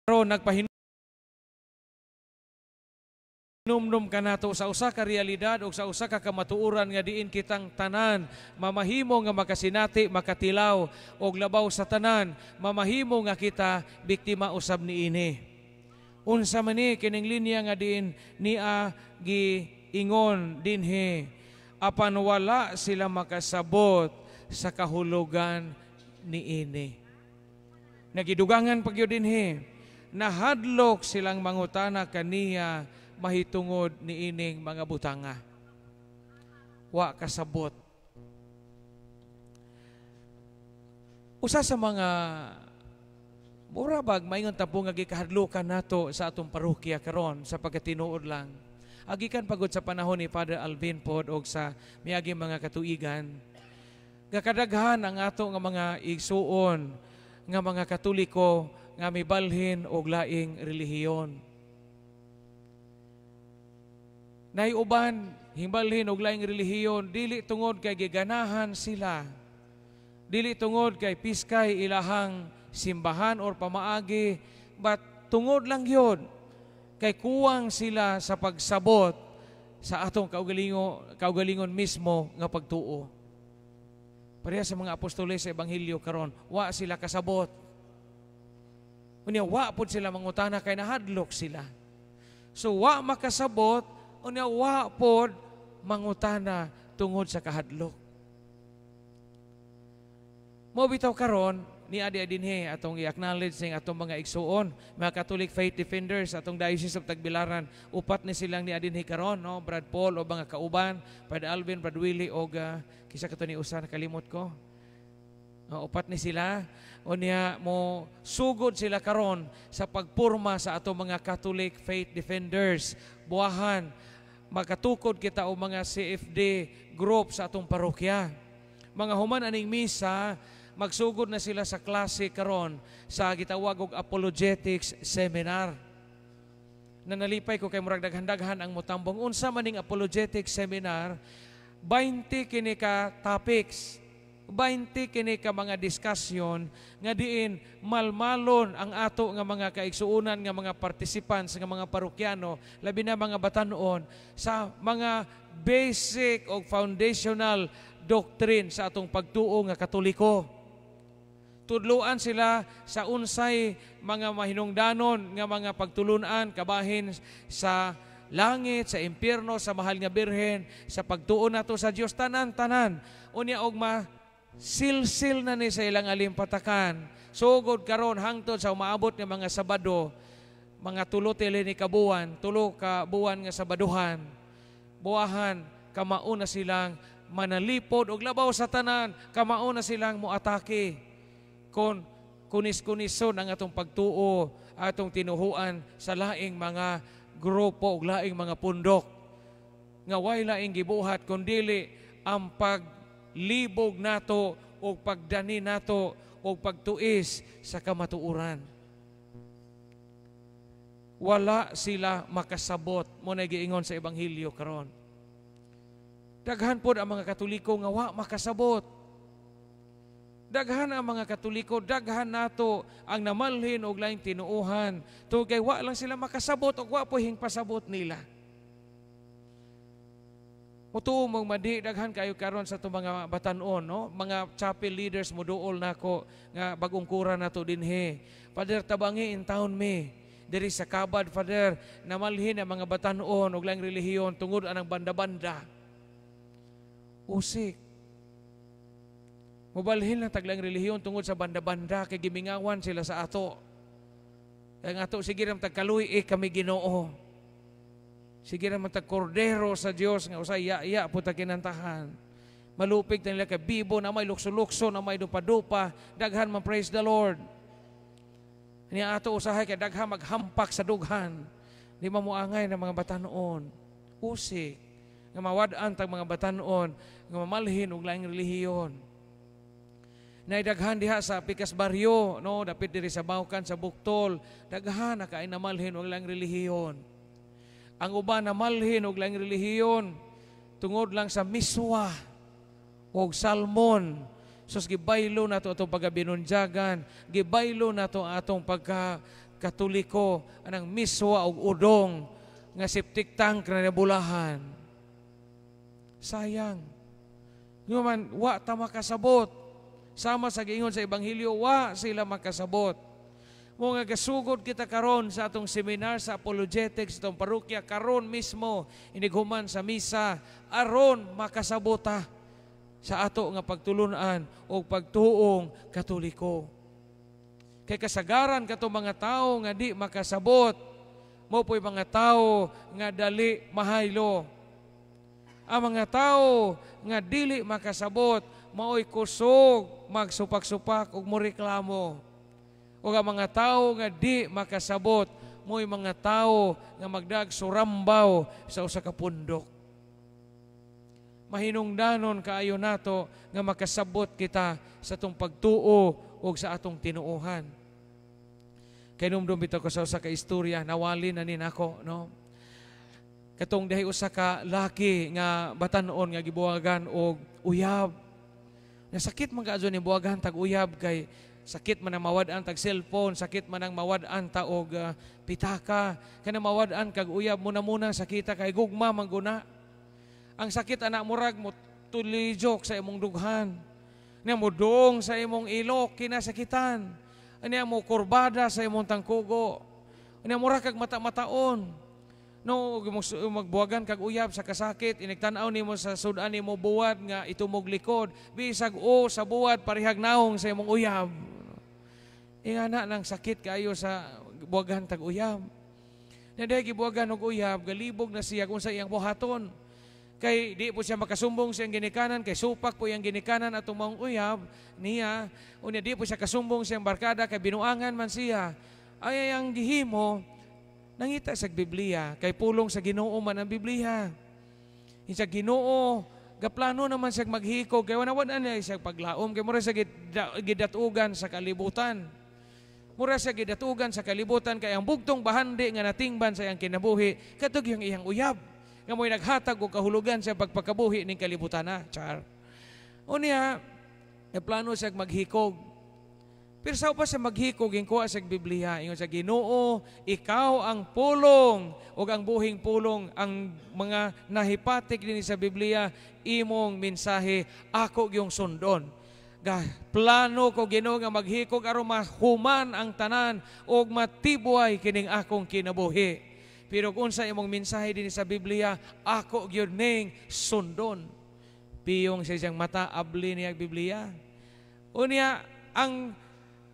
Karon nagpahinumdum kanato sa usa ka realidad o sa usa ka kamatuoran nga diin kitang tanan mamahimo nga makasinati, makatilaw, og labaw sa tanan, mamahimo nga kita biktima usab niini. Unsa man ni kining linya nga diin niya giingon dinhi? "Apan wala sila makasabot sa kahulugan niini." Nagidugangan pa gyud dinhi, "Nahadlok silang mangutana kaniya mahitungod niining mga butanga." Wa kasabot. Usa sa mga mura bag maingon ta po nga gikahadlukan nato sa atong parokya karon sa pagkatinuod lang. Agikan pagod sa panahon ni Father Alvin pod og sa miagi mga katuigan. Gakadaghan ang ato nga mga igsuon nga mga Katoliko nga mibalhin og laing relihiyon. Naiuban himbalhin og laing relihiyon dili tungod kay giganahan sila. Dili tungod kay piskay ilahang simbahan or pamaagi, but tungod lang yun kay kuwang sila sa pagsabot sa atong kaugalingon mismo nga pagtuo. Pareha sa mga apostoles sa Ebanghelyo karon, wa sila kasabot. Unya wa pud sila mangutana kay nahadlok sila. So wa makasabot, unya wa pod mangutana tungod sa kahadlok. Mo bitaw karon ni adi dinhi atong i-acknowledge ning atong mga igsuon, mga Catholic Faith Defenders atong Diocese of Tagbilaran. Upat ni silang ni dinhi karon, no? Brad Paul o mga kauban, Brad Alvin, Brad Willie og kisa kato ni usa, nakalimot ko. No, upat ni sila. Unya mo sugod sila karon sa pagpurma sa atong mga Catholic Faith Defenders. Buwahan makatukod kita og mga CFD group sa atong parokya. Mga human aning misa, magsugod na sila sa klase karon sa gitawag og apologetics seminar. Nanalipay ko kay murag daghan-daghan ang motambong. Unsa man ning apologetics seminar? 20 kini ka topics. 20 kini ka mga discussion nga diin malmalon ang ato nga mga kaigsuonan nga mga participants nga mga parokyano, labi na mga batanon, sa mga basic o foundational doctrine sa atong pagtuo nga Katoliko. Tudluan sila sa unsay mga mahinungdanon nga mga pagtulunan kabahin sa langit, sa impyerno, sa mahal nga Birhen, sa pagtuo nato sa Dios, tanan-tanan. Unya og ma silsil na ni sa ilang alimpatakan. Sugod karon hangtod sa umaabot nga mga Sabado, mga 3 tele ni kabuwan, 3 ka buwan nga Sabaduhan. Buwahan kamao na silang manalipod og labaw sa tanan, kamao na silang moatake. Kon kunis-kunison ang atong pagtuo, atong tinuhuan sa laing mga grupo og laing mga pundok. Nga way laing gibuhat kundili ang paglibog nato o pagdani nato o pagtuis sa kamatuoran. Wala sila makasabot mo na giingon sa Ebanghelyo karon. Daghan pod ang mga Katoliko nga wa makasabot. Daghan ang mga Katoliko, daghan nato ang namalhin og laing tinuohan. Tungod kay wa lang sila makasabot og wa po pasabot nila. Mutuo mong madi, daghan kayo karon sa itong mga batanon, no? Mga chapel leaders moduol nako nga bagong kura nato dinhi. "Father, tabangi in town me. Diri sa Kabad, Father, namalhin ang mga batanon og laing relihiyon tungod anang banda-banda." Usik. Mubalhin lang taglang relihiyon tungod sa banda-banda kay gimingawan sila sa ato. Kaya nga ato, sige ram tagkaluy eh kami Ginoo. Sige ra man tag kordero sa Dios nga usay ya-ya po ta kinantahan. Malupig ta nila kay bibo na may lukso-lukso na may dupa-dupa, daghan man, praise the Lord. Niya ato usahay kay daghan maghampak sa dughan. Di mamuangay ng mga batanon. Usik nga mawad-an tag mga batanon nga mamalhin og laing relihiyon. Naidaghan diha sa Pikas Barrio, no, dapit diri sa Baucan, sa Buktol, daghan na kay namalhin og laing relihiyon. Ang uban namalhin og laing relihiyon tungod lang sa miswa og salmon. Sus, gibaylo nato atong pagkabinunjagan, gibaylo nato atong pagka Katoliko anang miswa og udong nga septic tank na nabulahan. Sayang. Nga wa ta makasabot. Sama sa giingon sa Ebanghelyo, wa sila makasabot. Mo nga gasugod kita karon sa atong seminar sa apologetics, itong parokya karon mismo inighuman sa misa, aron makasabota sa ato nga pagtulunan o pagtuong Katoliko. Kay kasagaran kato mga tao nga di makasabot, mo po'y mga tao nga dali mahaylo. Ang mga tao nga dili makasabot, mao'y kusog magsupak-supak ug moreklamo. O ang mga tao nga di makasabot, mo'y mga tao nga magdag surambaw sa usa ka pundok. Mahinungdanon kaayo nato nga makasabot kita sa atong pagtuo o sa atong tinuohan. Kay numdum bitaw ko sa usa ka istorya, nawali na ni nako, no? Katong dihay usa ka laki nga batan-on nga gibuwagan og uyab. Nasakit man kaadyo ni buwagan tag uyab kay sakit man ang mawad-an tag cellphone, sakit man ang mawad-an ta og pitaka, kana mawad-an kag uyab muna-muna sakita kay gugma man guna. Ang sakit anak murag mo tulijok sa imong dughan. Niya mo doong sa imong ilok kinasakitan. Niya mo kurbada sa imong tangkugo. Niya mura kag mata-mataon. No, magbuwagan kag uyab sa kasakit, inigtan-aw nimo sa sudan nimo buwad nga itumog likod, bisag o sa buwad parehag naong sa imong uyab. Ingana nang sakit kaayo sa buwagan tag uyab. Na dahil gibuwagan og uyab, galibog na siya kung sa iyang buhaton. Kay di po siya makasumbong sa iyang ginikanan, kay supak po iyang ginikanan atong maong uyab niya. Unya di po siya kasumbong sa iyang barkada, kay binuangan man siya. Ay ang gihimo, nangita sa Biblia, kay pulong sa Ginoo man ang Biblia. Sa Ginoo, gaplano naman siya maghikog, kay wala na siya paglaom, kay mura siya gidatugan sa kalibutan. Mura siya gidatugan sa kalibutan, kay ang bugtong bahandi nga natingban sa iyang kinabuhi, katog yung iyang uyab, nga mo'y naghatag og kahulugan sa pagpakabuhi ning kalibutan na. Char. Unya, plano siya maghikog. Pero sa pa siya maghikog, ingkuha sa Biblia, ingon sa Ginoo, ikaw ang pulong, ug ang buhing pulong, ang mga nahipatik din sa Biblia, imong mensahe, ako yung sundon. Ga plano ko Ginoo nga maghikog aron mahuman ang tanan ug matibuay kining akong kinabuhi. Pero kung unsa imong mensahe din sa Biblia, ako gyud ning sundon. Piyong sa iyang mata, abli niya ang Biblia. Unya, ang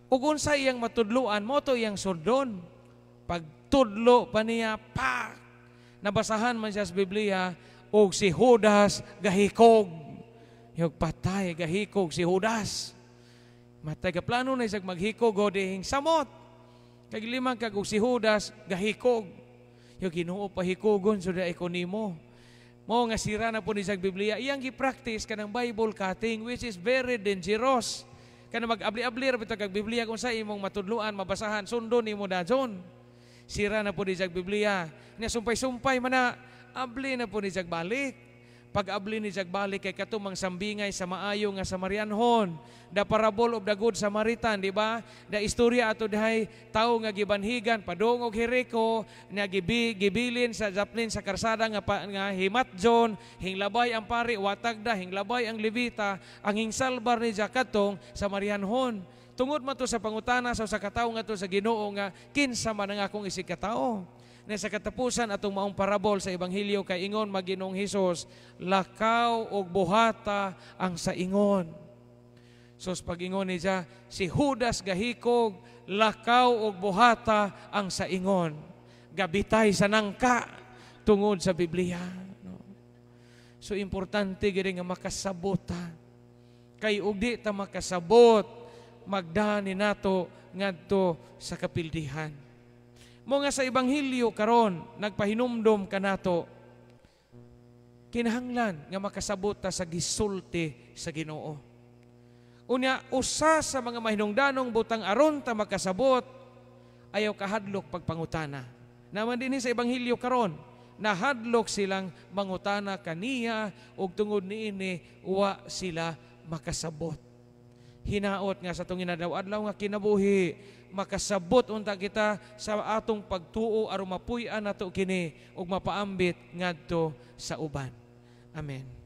ug unsa iyang matudloan, mo to iyang sundon. Pagtudlo pa niya, pak! Nabasahan man siya sa Biblia, og si Judas gahikog. Yung patay, gahikog si Judas. Matay ka plano na isag maghikog o dihing samot. Kag limang kag og si Judas gahikog. Yung Ginoo pahikogon so da iko nimo. Mo nga sira na po ni sa Biblia, iyang gi-practice kanang Bible cutting, which is very dangerous. Kana mag-abli-abli ra bitaw kag Biblia kung sa imong matudloan, mabasahan, sundon nimo dajon. Sira na po ni sa Biblia. Nya sumpay-sumpay man na, abli na po ni sa balik. Pag-abli ni jag balik kay katumang sambingay sa maayo nga Samarianhon. The parable of the Good Samaritan, di ba? The istorya ato dihay tawo nga gibanhigan padung og Jericho, nga gibilin sa japlin sa karsada nga, nga himatjon, hinglabay ang pari watagda, hinglabay ang Levita, ang hingsalbar ni katong Samarianhon. Tungod man to sa pangutana sa usa ka tawo ngadto sa Ginoo nga kinsa man ang akong isig katawo. Na sa katapusan atong maong parabol sa Ebanghelyo kay ingon Maginoong Hesus, lakaw og buhata ang sa ingon. So pag-ingon niya, si Judas gahikog, lakaw og buhata ang sa ingon. Gabitay sa nangka tungod sa Biblia. No? So importante gid nga makasabot ta. Kay og di ta makasabot, magdani nato ngadto sa kapildihan. Mo nga sa Ebanghelyo karon nagpahinumdom kanato, kinahanglan nga makasabot ta sa gisulti sa Ginoo. Unya usa sa mga mahinungdanong butang aron ta makasabot, ayaw kahadlok pagpangutana. Naman dinhi sa Ebanghelyo karon, nahadlok silang mangutana kaniya ug tungod niini wa sila makasabot. Hinaot nga sa atong inadlaw-adlaw nga kinabuhi, Makasabot unta kita sa atong pagtuo aron mapuy-an nato kini ug mapaambit ngadto sa uban. Amen.